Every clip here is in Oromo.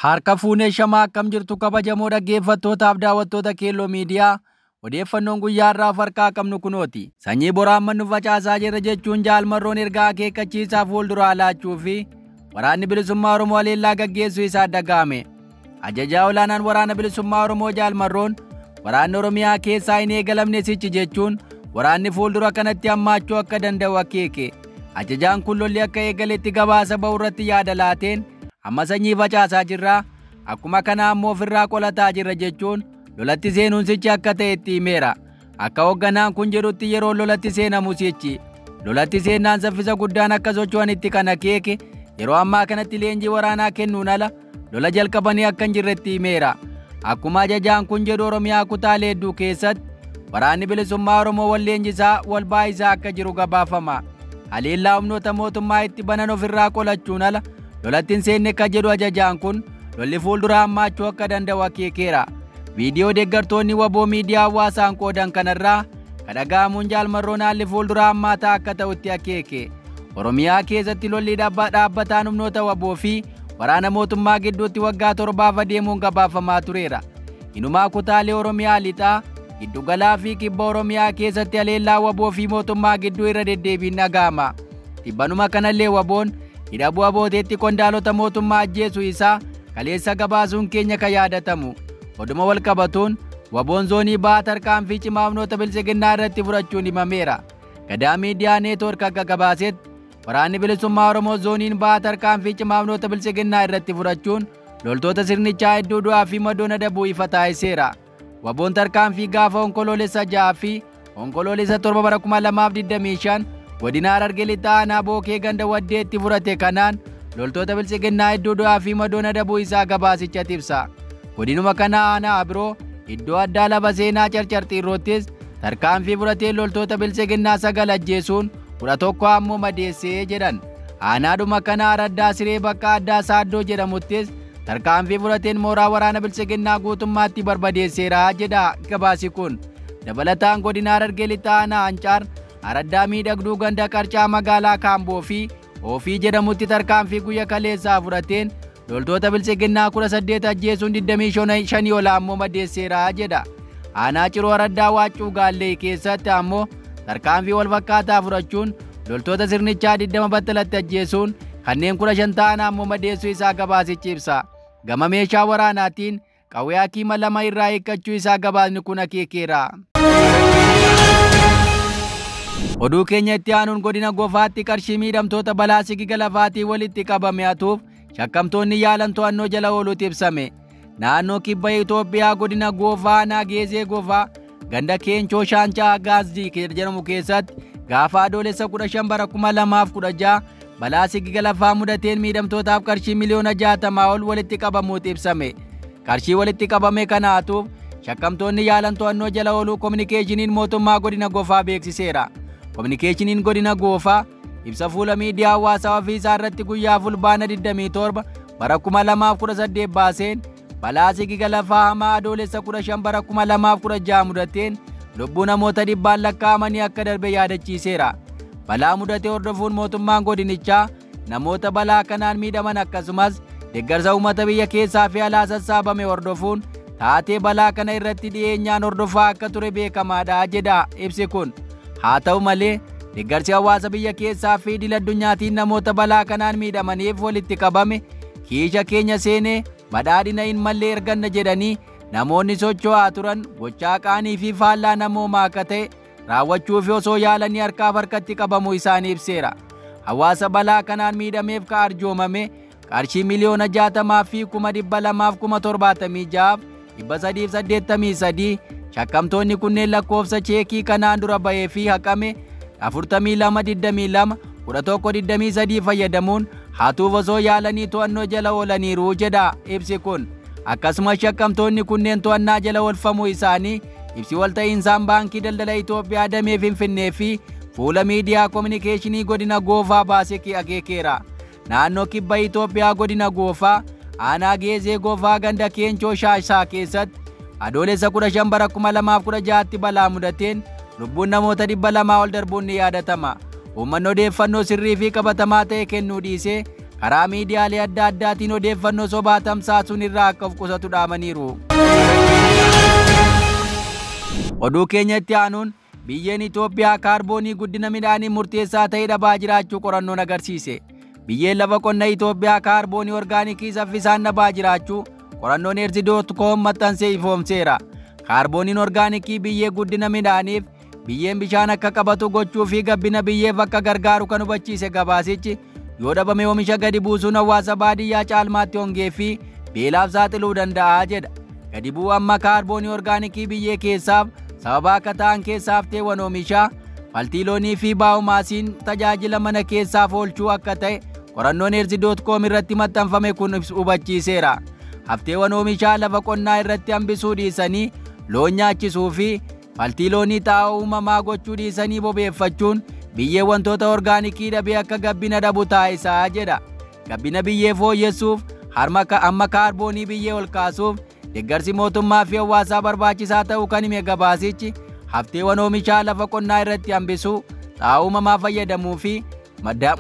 Harka fuunee shamaa akkam jirtu kabajamoo dhaggeeffattootaaf daawwattoota Keelloo Miidiyaa odeeffannoon guyyaa irraa of harkaa qabnu kunooti. Sanyii boraan mannu facaasaa jirra jechuun jaalmarroon ergaa akeekkachiisaa fuulduraa laachuu fi waraanni bilisummaa Oromoo haleellaa gaggeessuu isaa dhaga'ame. Ajajaa olaanaan waraana bilisummaa Oromoo jaalmarroon waraanni Oromiyaa keessaa hin eegalamne sichi jechuun waraanni fuuldura kanatti hammaachuu akka danda'u akeeke. Ajajaan kun lolli akka eegaletti gabaasa ba'u irratti yaada laateen amma sanyii facaasaa jirra, akkuma kana ammoo ofirraa qolataa jirra jechuun lolatti seenuun sichi akka ta'etti himeera. Akka hoogganaan kun jedhutti yeroo lolatti seenamu sichi. Lolatti seennaan saffisa guddaan akka socho'anitti kan akeeke yeroo ammaa kanatti leenjii waraanaa kennuun ala lola jalqabanii akka hin jirretti himeera. Akkuma ajajaan kun jedhu Oromiyaa kutaalee hedduu keessatti waraanni bilisummaa Oromoo wal leenjisaa wal baayisaa akka jiru gabaafama. Haleellaa humnoota mootummaa itti banan ofirraa qolachuun ala lolatti hin seenne akka jedhu ajajaan kun lolli fuuldura hammaachuu akka danda'u akeekeera. Viidiyoo deeggartoonni waboo miidiyaa hawaasaan qoodan kanarraa kadhaga'amuun jaalmarroon haalli fuuldura hammaataa akka ta'utti akeeke. Oromiyaa keessatti lolli dhaabbataan humnoota waboo fi waraana mootummaa gidduutti waggaa 7 adeemuun gabaafamaa tureera. Inumaa kutaalee Oromiyaa lixaa, giddugalaa fi kibba Oromiyaa keessatti haleellaa waboo fi mootummaa gidduu irra deddeebiin dhaga'ama. Dhibbanuma kanallee waboon hidha bu'a booteetti qondaalota mootummaa ajjeesuu isaa kaleessa gabaasuun keenya kan yaadatamu. Oduma wal qabatuun waboon zoonii bahaa tarkaanfii cimaa humnoota bilisiginnaa irratti fudhachuun himameera. Gadaa Miidiyaa Neetwoork akka gabaasetti waraanni bilisummaa Oromoo zooniin bahaa tarkaanfii cimaa humnoota bilisiginnaa irratti fudhachuun loltoota sirnichaa hedduu du'aa fi madoon adabuu ifa taasiseera. Waboon tarkaanfii gaafa onkoloolessa 6 fi onkoloolessa 7 bara 2025 godina Harargee Lixaa aanaa Bookee ganda Waddeetti fudhate kanaan loltoota bilisiginnaa hedduu du'aa fi madoon adabuu isaa gabaasicha ibsa. Godinuma kana aanaa Abiroo iddoo addaa lafa seenaa Carcarxiirroottis tarkaanfii fudhatee loltoota bilisiginnaa 9 ajjeesuun 11 ammoo madeessee jedhan. Aanaadhuma kana Araddaa Siree bakka addaa Saaddoo jedhamuttis tarkaanfii fudhateen mooraa waraana bilisiginnaa guutummaatti barbadeesseera jedha gabaasi kun. Dabalataan godina Harargee Lixaa aanaa Ancaar Araddaa miidhagduu ganda Qarcaa magaalaa Kaamboo fi Ofii jedhamutti tarkaanfii guyya kaleessaa fudhateen loltoota bilisiginnaa 18 ajjeesuun 25 ol ammoo madeesseera jedha. Aanaa Ciroo Araddaa Waaccuu Gaallee keessatti ammoo tarkaanfii wal fakkaataa fudhachuun loltoota sirnichaa 20 battalatti ajjeesuun kanneen 15 ta'an ammoo madeessuu isaa gabaasichi ibsa. Gama meeshaa waraanaatiin qawwee hakiima 2 irraa hiikkachuu isaa gabaasni kun akeekeera. Oduu keenya itti aanuun godina Gofaatti qarshii miidhamtoota balaa sigiga lafaatii walitti qabame hatuuf shakkamtoonni yaalan to'annoo jala ooluutu ibsame. Naannoo kibba Itoophiyaa godina Gofaa aanaa Geezee Gofaa ganda Keenchoo Shaancaa Gaazdii jedhamu keessatti gaafa adoolessa 15 bara 2016 balaa sigiga lafaa mudateen miidhamtootaaf qarshii miliyoona 60 ol walitti qabamuutu ibsame. Qarshii walitti qabame kana hatuuf shakkamtoonni yaalan to'annoo jala ooluu kominikeeshiniin mootummaa godina Gofaa beeksiseera. Kominikeeshiniin godina Gofaa ibsa fuula miidiyaa hawaasaa ofiisaa irratti guyyaa fulbaana 27 bara 2018 baaseen balaa sigiga lafaa hamaa adoolessa 15 bara 2016 mudateen lubbuu namoota dhibbaan lakkaa'amanii akka darbe yaadachiiseera. Balaa mudate hordofuun mootummaan godinichaa namoota balaa kanaan miidhaman akkasumas deeggarsa uummata biyya keessaa fi alaa sassaabame hordofuun taatee balaa kana irratti dhiyeenyaan hordofaa akka ture beekamaadha jedha ibsi kun. Haa ta'u malee deeggarsi hawaasa biyya keessaa fi idil addunyaatiin namoota balaa kanaan miidhamaniif walitti qabame kiisha keenya seenee badhaadhina hin mallee erganna jedhanii namoonni socho'aa turan gochaa qaanii fi faallaa namoomaa akka ta'e raawwachuuf osoo yaalanii harkaaf harkatti qabamuu isaanii ibseera. Hawaasa balaa kanaan miidhameef ka arjoomame qarshii miliyoona 60 fi 276,383 shakkamtoonni kunneen lakkoofsa cheekii kanaan dura bahee fi haqame 42 22 11 23 fayyadamuun hatuuf osoo yaalanii to'annoo jala oolaniiru jedha ibsi kun. Akkasumas shakkamtoonni kunneen to'annaa jala oolfamuu isaanii ibsi walta'iinsaan baankii daldala Itoophiyaa damee Finfinnee fi fuula miidiyaa kominikeeshinii godina Goofaa baasee akeekeera. Naannoo kibba Itoophiyaa godina Goofaa aanaa Geezee Goofaa ganda Keenchoo Shaashaa keessatti adoolessa 15 bara 2016tti balaa mudateen lubbuun namoota 200 ol darbuun ni yaadatama. Uummanni odeeffannoo sirrii fi qabatamaa ta'e kennuu dhiisee karaa miidiyaalee adda addaatiin odeeffannoo sobaa tamsaasuun irraa akka of qusatu dhaamaniiru. Oduu keenya itti aanuun biyyeen Itoophiyaa kaarboonii guddina midhaanii murteessaa ta'e dhabaa jiraachuu qorannoon agarsiise. Biyyeen lafa qonna Itoophiyaa kaarboonii orgaanikii saffisaan dhabaa jiraachuu qorannoon Earth.com maxxansee ifoomseera. Kaarbooniin orgaanikii biyyee guddina midhaaniif biyyeen bishaan akka qabatu gochuu fi gabbina biyyeef akka gargaaru kan hubachiise gabaasichi yoo dhabame oomisha gadi buusuun hawaasa baadiyyaa caalmaatti hongee fi beelaaf saaxiluu danda'a jedha. Gadi bu'uu amma kaarboonii orgaanikii biyyee keessaaf sababa akka ta'an keessaa hafteewwan oomishaa faltii loonii fi baa'umaasiin tajaajila mana keessaaf oolchuu akka ta'e qorannoon Earth.com irratti maxxanfame kun hubachiiseera. Hafteewwan oomishaa lafa qonnaa irratti hambisuu dhiisanii loon nyaachisuu fi faltii loonii xaa'oo uumamaa gochuu dhiisanii bobeeffachuun biyyee wantoota orgaanikii dhabee akka gabbina dhabu taasisaa jedha. Gabbina biyyee fooyyessuuf hamma kaarboonii biyyee ol kaasuuf deeggarsi mootummaa fi hawaasaa barbaachisaa ta'uu kan hime gabaasichi hafteewwan oomishaa lafa qonnaa irratti hambisuu, xaa'oo uumamaa fayyadamuu fi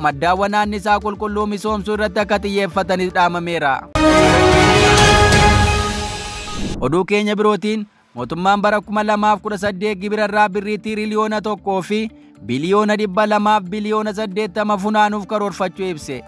maddaawwan annisaa qulqulluu misoomsuu irratti akka xiyyeeffatanis dhaamameera. Oduu keenya birootiin mootummaan bara 2018 gibira irraa birrii tiriliyoona 1 fi biliyoona 200 biliyoona 80 funaanuuf karoorfachuu ibse.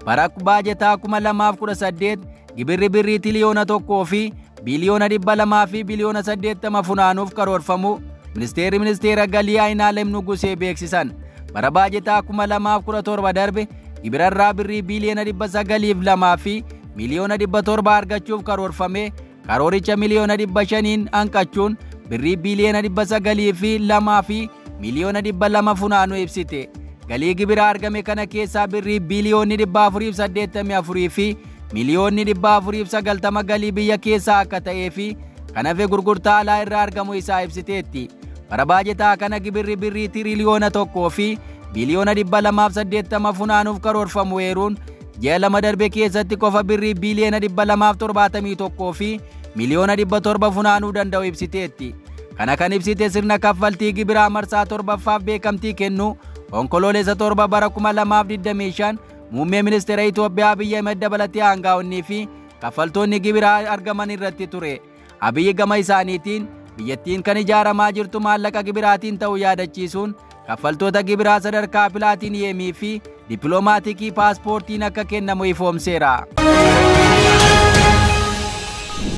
Bara baajataa 2018 gibirri birrii tiriliyoona 1 fi biliyoona 200 fi biliyoona 80 funanuuf karoorfamu ministeerri ministeera galii Ayinaalem Nugusee beeksisan. Bara baajataa 2017 darbe gibira irraa birrii biliyoona 902 fi miliyoona 700 argachuuf karoorfame karooricha miliyoona 500 hanqachuun birrii biliyoona 902 fi miliyoona 200 funaanuu ibsite. Galii gibira argame kana keessaa birrii biliyoonni 484 fi miliyoonni 490 galii biyya keessaa akka ta'ee fi kan hafe gurgurtaa alaa irraa argamu isaa ibsiteetti. Bara baajataa kana gibirri birrii tiriliyoona 1 fi biliyoona 280 funaanuuf karoorfamu eeruun ji'a lama darbe keessatti qofa birrii biliyoona 271 fi miliyoona 700 funaanuu danda'u ibsiteetti. Kana kan ibsite sirna kaffaltii gibiraa marsaa torbaffaaf beekamtii kennu onkoloolessa 7 bara 2025 muummee ministeera Itoophiyaa Abiyyi Ahmed dabalatee aangaa'onnii fi kaffaltoonni gibiraa argaman irratti ture. Abiyyi gama isaaniitiin biyyattiin kan ijaaramaa jirtu maallaqa gibiraatiin ta'uu yaadachiisuun kaffaltoota gibiraa sadarkaa pilaatiiniyeemii fi dippiloomaatiikii paaspoortiin akka kennamu ifoomseera.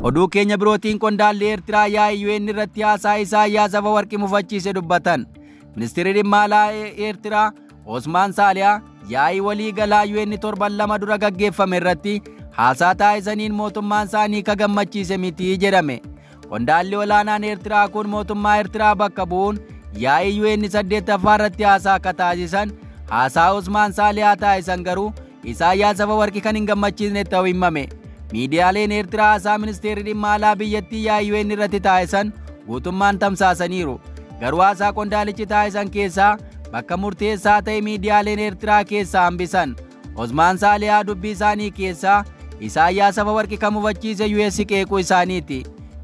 Oduu keenya birootiin qondaalli Eertiraa yaa'ii UN irratti haasaa Isaayyaas Afawarqii mufachiise dubbatan. Ministeerri dhimma alaa Eertiraa Osmaan Saaliyaa yaa'ii walii galaa UN torban lama dura gaggeeffame irratti haasaa taasisaniin mootummaan isaanii ka gammachiise miti jedhame. Qondaalli olaanaan Eertiraa kun mootummaa Eertiraa bakka bu'uun yaa'ii UN 8ffaa irratti haasaa akka taasisan haasaa Osmaan Saaliyaa taasisan garuu Isaayyaas Afawarqii kan hin gammachiisne ta'uu himame. Miidiyaaleen Eertiraa haasaa ministeerri dhimma alaa biyyattii yaa'ii UN irratti taasisan guutummaan tamsaasaniiru. Garuu haasaa qondaalichi taasisan keessaa bakka murteessaa ta'e miidiyaaleen Eertiraa keessaa hambisan. Osmaan Saaliyaa dubbii isaanii keessaa Isaayyaas Afawarqii kan mufachiise US qeequu isaaniiti.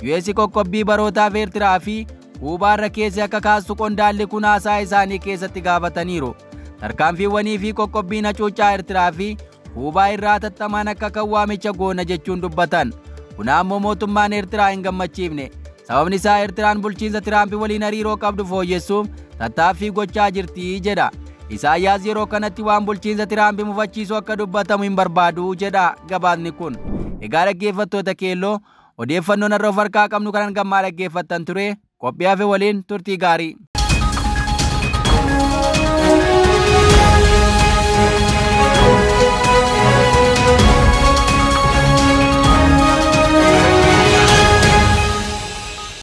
US qoqqobbii barootaaf Eertiraa fi Kuubaarra keessi akka kaastu qondaalli kun haasaa isaanii keessatti gaafataniiru. Tarkaanfiiwwanii fi qoqqobbiin hacuuccaa Eertiraa fi Kuubaa irraa tattamaan akka kan waamicha goona jechuun dubbatan. Kun ammoo mootummaan Eertiraa hin gammachiifne. Sababni isaa Eertiraan bulchiinsa Tiraamp waliin hariiroo qabdu fooyyessuuf tattaaffii gochaa jirti jedha. Isaayyaas yeroo kanatti waan bulchiinsa Tiraamp mufachiisu akka dubbatamu hin barbaadu jedha gabaasni kun. Egaa dhaggeeffattoota keelloo odeeffannoon har'a of harkaa qabnu kanan gammaa dhaggeeffattan ture qophii hafe waliin turtii gaarii.